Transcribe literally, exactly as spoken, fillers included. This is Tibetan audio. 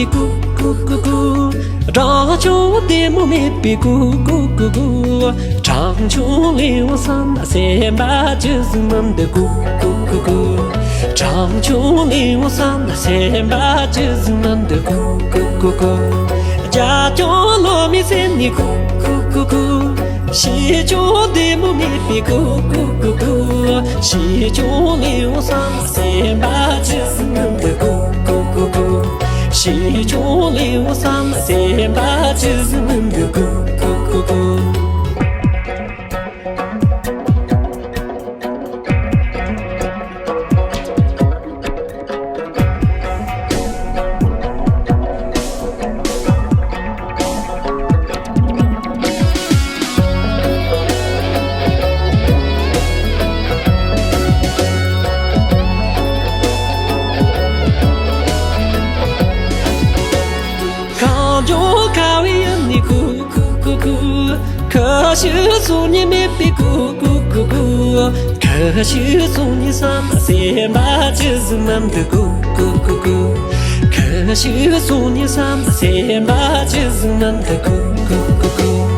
ཀུ་ཀུ་ཀུ་ཀུ། སྦྲང་ཆུང་བདེ་མོ་མེད་པའི་ཀུ་ཀུ་ཀུ་ཀུ། སྦྲང་ཆུང་ལེའུ་བསམ་ལ་སེམས་པ་ཅི་ཟིག་མི་འདུག་ཀུ་ཀུ་ཀུ་ཀུ། སྦྲང་ཆུང་ལེའུ་བསམ་ལ་སེམས་པ་ཅི་ཟིག་མི་འདུག་ཀུ་ཀུ་ཀུ་ཀུ། རྒྱ་སྐྱོང་ལོ་མའི་སེམས་ནི་ཀུ་ཀུ་ཀུ་ཀུ། བྱིས་སྐྱོང་བདེ་མོ་མེད་པའི་ཀུ་ཀུ་ཀུ་ཀུ། བྱིས་སྐྱོང་ལེའུ་བསམ་ལ་སེམས་པ་ཅི་ཟིག་མི་འདུག་ཀུ་ཀུ་ཀུ་ཀུ། བྱིས་སྐྱོང་ལེའུ་བསམ་ལ་སེམས་པ་ཅི་ཟིག་མི་འདུག་ཀུ་ཀུ་ཀུ་ཀུ། གངས་ལྗོངས་ཁ་བའི་ཡུལ་ནི་ཀུ་ཀུ་ཀུ་ཀུ། ཁུ་བྱུག་སོ་ཉི་མེད་པའི་ཀུ་ཀུ་ཀུ་ཀུ། ཁུ་བྱུག་སོ་ཉི་བསམ་ལ་སེམས་པ་ཅི་ཟིག་མི་འདུག་ཀུ་ཀུ་ཀུ་ཀུ། ཁུ་བྱུག་སོ་ཉི་བསམ་ལ་སེམས་པ་ཅི་ཟིག་མི་འདུག་ཀུ་ཀུ་ཀུ་ཀུ།